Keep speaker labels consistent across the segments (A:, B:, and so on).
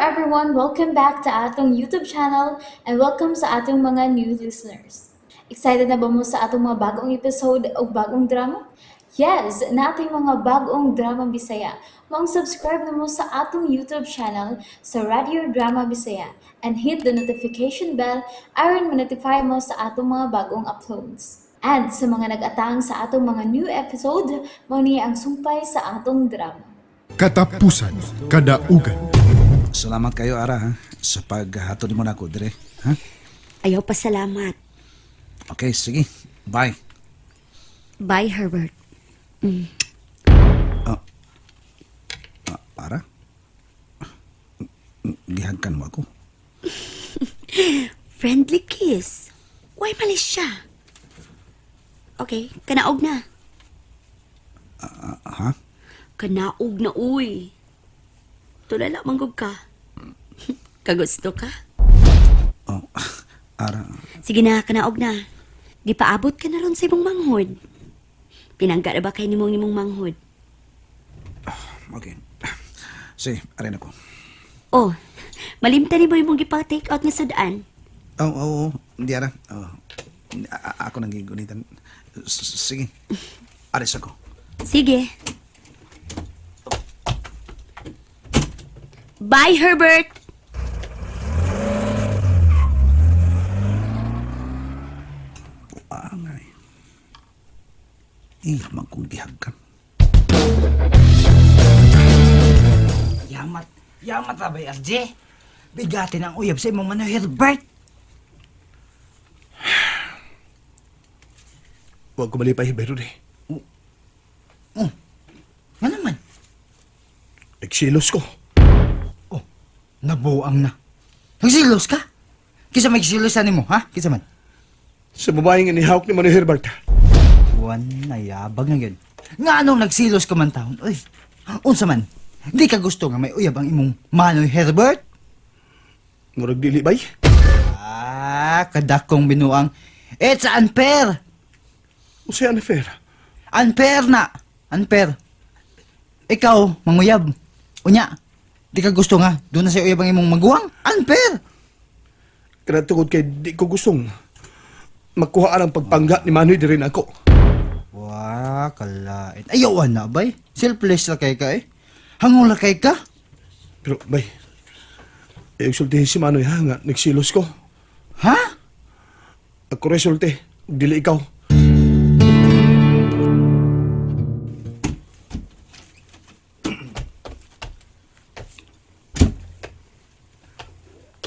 A: everyone! Welcome back to atong YouTube channel and welcome sa atong mga new listeners. Excited na ba mo sa atong mga bagong episode o bagong drama? Yes, nating mga bagong drama Bisaya. Maong subscribe na mo sa atong YouTube channel sa Radio Drama Bisaya and hit the notification bell aron ma-notify mo sa atong mga bagong uploads. And sa mga nag-atang sa atong mga new episode, mao ni ang sumpay sa atong drama.
B: Katapusan Kadaugan.
C: Salamat kayo, Ara, ha? Sa paghatod mo na ako, dire. Ha?
D: Ayaw pa salamat.
C: Okay, sige. Bye.
D: Bye, Herbert.
C: Ah, Ara? Gihagkan mo ako.
D: Friendly kiss. Why malis siya? Okay, kanaog na.
C: Ah, ha?
D: Kanaog na, uy. Tulala, manggog ka. Kagusto ka?
C: Oh, Ara.
D: Sige na, kanaog na. Gipaabot ka na ron sa imong manghod. Pinangga na ba kay nimong imong manghod?
C: Okay. Sige, arin ako.
D: Oh, malimtan nimo imong gipa-take out nga sudaan.
C: Oh, oo, oh, hindi, Ara. Oh. Ako nang gigunitan. Sige. Aris ako.
D: Sige. Bye, Herbert!
C: Buangay. Iya man kong gihagkan.
E: Yamat, yamat ra bay RJ. Bigatin ang uyab sa imong manoy Herbert.
B: Huwag ko malipay, Bayron eh.
E: Oh. Nga naman.
B: Nagsilos ko.
E: Oh, nabuang na. Nagsilos ka? Kisa may silos mo, ha? Kisa man.
B: Sa babaeng inihawak ni Manoy Herbert.
E: Wan, nayabag na yun. Nga anong nagsilos ka man taon? Uy, unsa man? Di ka gusto nga may uyab ang imong manoy Herbert?
B: Murag dili bay.
E: Ah, kadakong binuang. It's unfair!
B: Unsay unfair?
E: Unfair na! Unfair. Ikaw, manguyab. Unya, di ka gusto nga. Doon na sa uyab ang imong maguwang. Unfair!
B: Kana tungod kay di ko gustong makuha ang pagpangga ni Manoy diri nako.
E: Wah, kalain. Ayaw na, bay. Selfless la kay ka eh. Hangol la kay ka.
B: Pero bay, ayaw sultihin si Manoy ha nga nagsilos ko.
E: Ha?
B: Ako resulte, ug dili ikaw.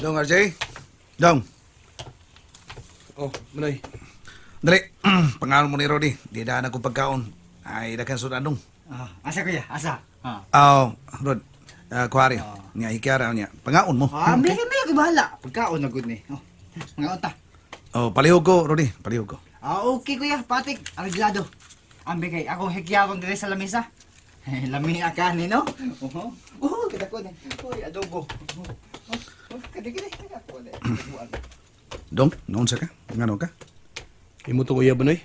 C: Dong, RJ. Dong.
B: Oh, Manoy.
C: Dali. Pangalan mo ni Rodi. Di daan ako pagkaon. Ay, dakan sudan dong.
E: Ah, asa kuya, asa. Ah.
C: Oh, Rod. Kuwari. Nya, ikiara niya. Pangaon mo.
E: Ah, may bahala. Pagkaon na gud ni. Oh, mga unta.
C: Oh, palihog ko, Rodi. Palihog ko.
E: Ah, okay kuya, patik, arreglado. Ambi kay akong hekyaron dire sa lamesa. Lami ka ni no? Oho. Oh, kita ko ni. Uy, adobo. Oh, oh, kadi kadi ako ni.
C: Dong, noon sa ka? Ngano ka?
B: Imo tong uyab Manoy.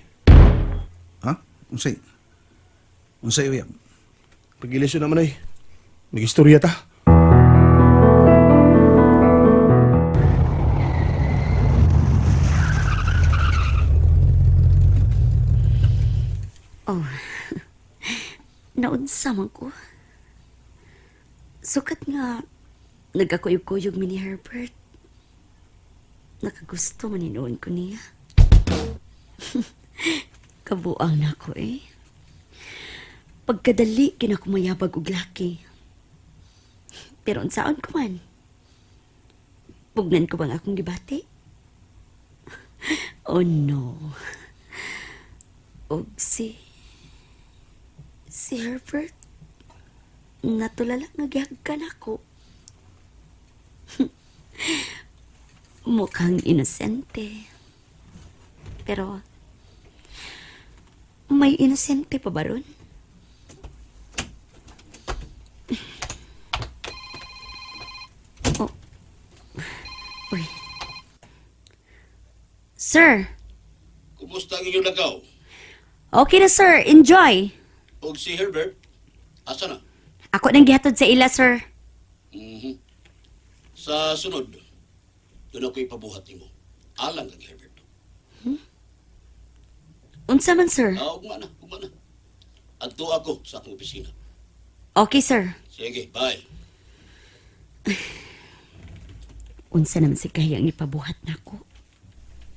C: Ha? Unsay? Unsay uyab?
B: Pagilisyo na Manoy. Nagistorya ta.
D: Oh, naunsa man ko. Sukat nga, nagkakuyog-kuyog mi ni Herbert. Nakagusto man noon ko niya. Kabuang na ko eh. Pagkadali, kinakumayabag og laki. Pero unsaon ko man? Pugnan ko bang akong gibati? Oh no. Og si Herbert, natulala nga gihagkan ako. Mukhang inosente. Pero, may inosente pa ba ron? Oh. Uy. Sir,
F: Kumusta ang inyong lakaw?
D: okay na sir, enjoy.
F: Og si Herbert, asa na?
D: Ako nang gihatod sa ila, sir.
F: Mhm. Sa sunod, doon ako ipabuhat nimo. Alang kang Herbert.
D: Unsa man, sir?
F: Ah, ugma na, ugma na. Adto ako sa akong opisina.
D: Okay, sir.
F: Sige, bye.
D: Unsa naman si Kahi ang ipabuhat nako?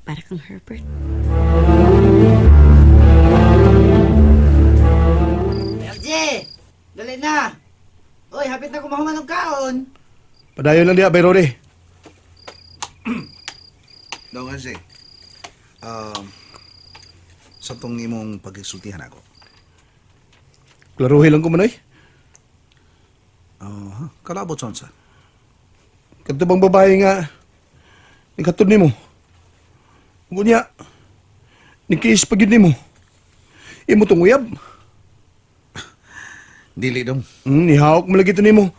D: Para kang Herbert.
E: LJ! Dali na! Uy, hapit na kumahuman og kaon.
B: Padayon lang diha, Bay Rory.
C: Dong RJ. Um, sa tong imong pagkisultihan ako.
B: Klaruhi lang ko, Manoy.
C: Oh, kalabot sa unsa.
B: Kadto bang babae nga naghatod nimo? Ngunya, nikiis pa gyud nimo. Imo tong uyab.
C: Dili dong.
B: Nihawak mo lagi to nimo.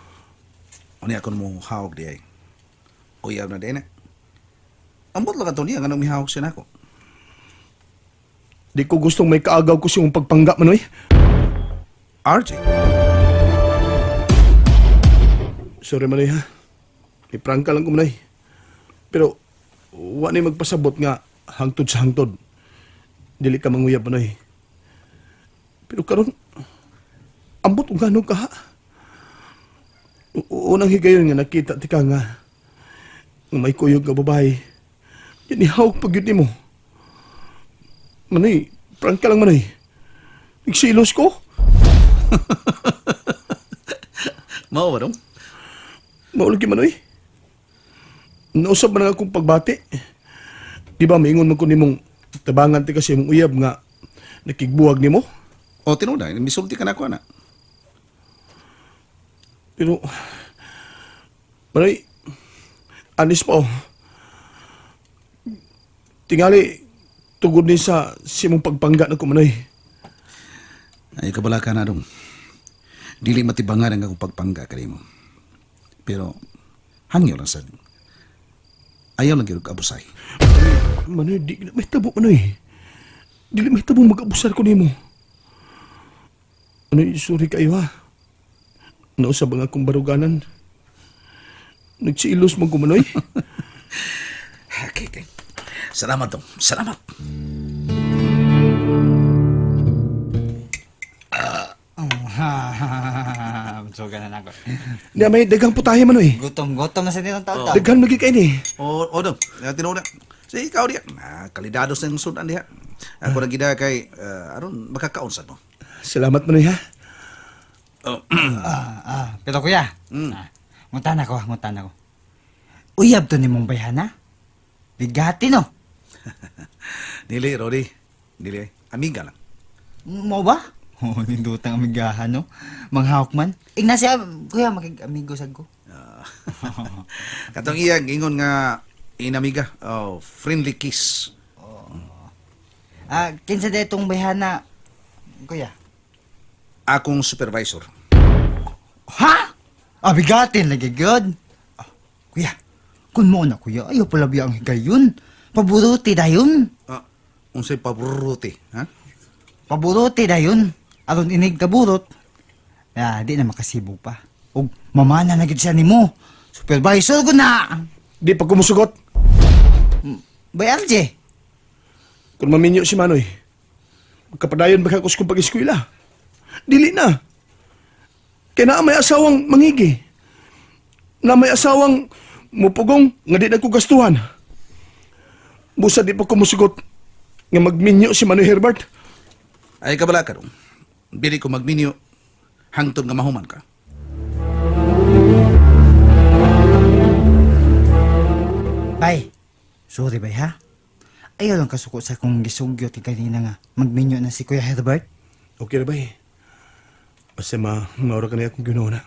C: Unya akon mo hawak di ay. Uyab na din eh. Ambot lang ato niya nganong mihawak siya nako.
B: Di ko gustong may kaagaw ko siyang pagpangga, Manoy.
C: RJ.
B: Sorry, Manoy, ha? May prangka lang ko, Manoy. Pero, wa ni magpasabot nga hangtod sa hangtod. Dili ka manguyab, Manoy. Pero karon ambot og ngano ka, ha? Unang higayon nga nakita ti ka nga nga may kuyog nga babae. Yan ihawak pag yun nimo. Manoy, prangka lang, Manoy. Nagsilos ko.
C: Mao ba dong?
B: Maulog yung manoy. Nausap man ang akong pagbati. Di ba, maingon man ko nimong tabangan ti kasi mong uyab nga nakigbuwag nimo.
C: O tinuod na, misulti ka na ako ana.
B: Pero, manoy, anis pa oh. Tingali, tugod ni sa simong pagpangga na ko, manoy.
C: Ay kabala ka na dong. Dili matibangan ang akong pagpangga kanimo. Pero hangyo lang sa ayaw lang gyud abusay.
B: Manoy, di na may tabo, manoy. Dili may tabo mag-abusar ko nimo. Manoy, sorry kayo ha. Nausab ang akong baruganan. Nagsiilos man ko, manoy.
C: Okay, okay. Salamat dong. Salamat.
E: Oh, ha, ha, ha, ha. na nako.
B: Di may daghang putahe, manoy.
E: Gutom, gutom na sa nitong taon.
B: Daghan lagi kay ni.
C: O, o dong. Tinuod na. Sige, ikaw diha. Ah, kalidados na yung sudan diha. Ako na gida kay aron makakaon sad mo.
B: Salamat, manoy ha.
C: Oh.
E: Ah, ah, pero kuya, ah, ngutan ako, ngutan ako. Uyab to ni mong bayhana? Bigati no?
C: Dili, Rodi. Dili. Amiga lang.
E: Mo ba? Oh, nindutang amigahan no. Manghawak man. Igna siya, kuya, makig-amigo sad ko.
C: Ah. Katong iya ingon nga inamiga. Oh, friendly kiss.
E: Ah, kinsa da itong bayhana, kuya?
C: Akong supervisor.
E: Ha? Ah, bigatin lagi good. Ah, kuya, kun mo na kuya, ayaw pala biya ang higayon. Paburuti dayon.
C: Ah, unsay paburuti, ha?
E: Paburuti dayon. Aron inig kaburot. Ah, di na makasibog pa. Ug mamana na gid siya nimo. Supervisor ko na.
B: Di pa kumusugot.
E: Bay RJ.
B: Kung maminyo si Manoy, magkapadayon ba ka kung pag-eskwela? Dili na. Kaya naa may asawang mangigi. Na may asawang mupugong nga di na ko gastuhan. Busa di pa kumusugot nga magminyo si Manoy Herbert.
C: Ay kabala ka dong. Dili ko magminyo hangtod nga mahuman ka.
E: Bay. Sorry bay ha. Ayaw lang kasuko sa kong gisugyot kay kanina nga magminyo na si Kuya Herbert.
B: Okay na ba eh? Basta maura ka na akong ginawa na.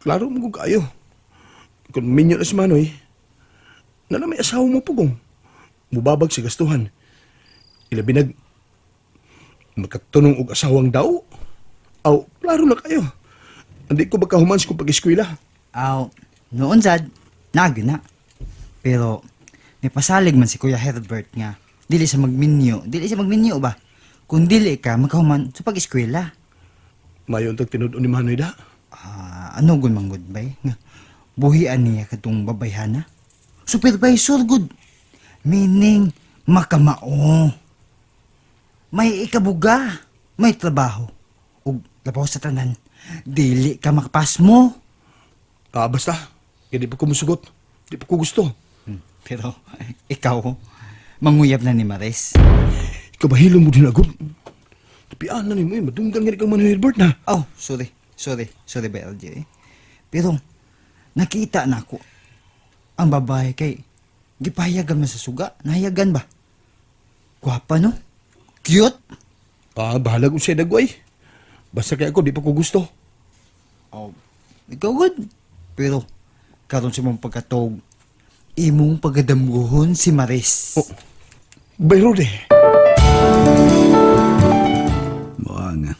B: Klaro mo kung kayo. Kung minyo na si Manoy, na na may asawa mo pugong. Mubabag sa gastuhan. Ilabi nag makatunong og asawang daw. Aw, klaro na kayo. Hindi ko magkahumans kung pag-eskwela.
E: Aw, noon sad, nagyo na. Pero, nipasalig man si Kuya Herbert nga, dili sa magminyo, dili sa magminyo ba? Kung dili ka, magkahuman sa pag-eskwela.
B: Mayo ang tinud ni Manoy da.
E: Ah, ano gun manggod bay? Nga, Buhian niya katong babayhana. Supervisor good. Meaning, makamao. May ikabuga, may trabaho. Ug labaw sa tanan, dili ka makapasmo.
B: Ah, basta. Kaya di pa ko musugot. Di pa ko gusto.
E: Pero ikaw, manguyab na ni Maris.
B: Ikaw ba hilom mo din agad? Tapian na ni mo eh. Madunggan nga kang Manoy Herbert na.
E: Oh, sorry. Sorry. Sorry ba, LJ? Pero, nakita na ako. Ang babae kay, gipahayagan man sa suga. Nahayagan ba? Gwapa, no? Cute?
B: Ah, bahala kung siya dagway. Basta kaya ako, di pa ko gusto.
E: Oh, ikaw good. Pero, karon sa mong pagkatog, imong pagkadamguhon si Maris.
B: Oh. Bayro de.
C: Buang nga.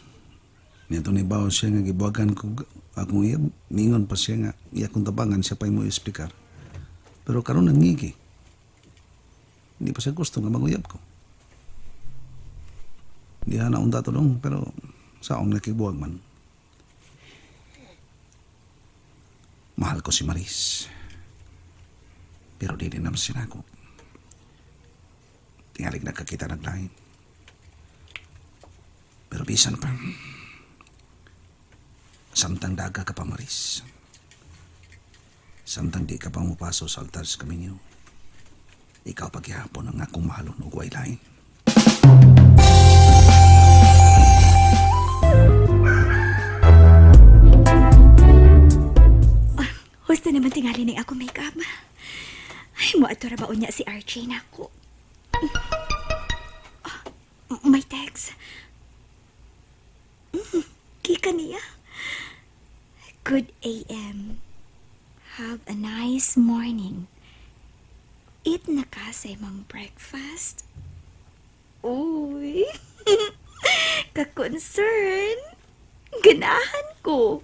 C: Nito ni Bao siya nga gibuhagan ko akong iya, ningon pa siya nga iya kong tabangan siya pa mo explicar. Pero karon nangigi. Hindi pa siya gusto nga manguyab ko. Hindi na unta to dong, pero saong nakibuwag man. Mahal ko si Maris. Pero di din naman sinako. Tingalig nagkakita naglain. Pero bisan pa. Samtang daga ka pa, Maris. Samtang di ka pa mupaso sa altar sa kaminyo. Ikaw paghihapon ang akong mahalon ug way lain.
D: Husto naman tingali ni ako makeup. Ay, mo ato ra ba unya si RJ nako. Ah, may text. Kika niya. Good AM. Have a nice morning. Eat na ka sa imong breakfast. Uy. Ka-concern. Ganahan ko.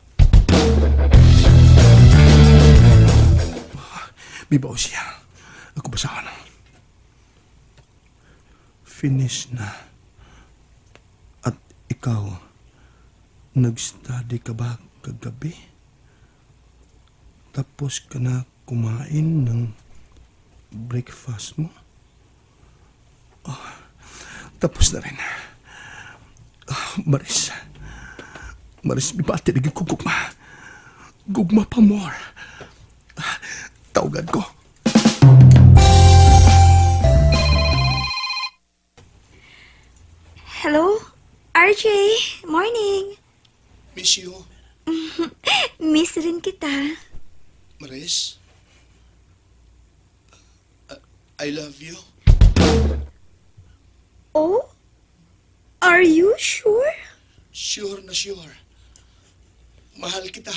B: Bibaw siya. Ako basahan. Finish na. At ikaw, nag-study ka ba kagabi? Tapos ka na kumain ng breakfast mo? Ah, tapos na rin. Ah, Maris. Maris, bibati na ko gugma. Gugma pa more. Ah, tawagan ko.
D: Hello? RJ, morning.
B: Miss you,
D: Miss rin kita.
B: Maris. I love you.
D: Oh? Are you sure?
B: Sure na sure. Mahal kita.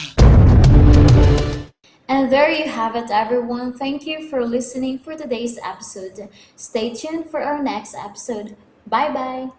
A: And there you have it, everyone. Thank you for listening for today's episode. Stay tuned for our next episode. Bye bye.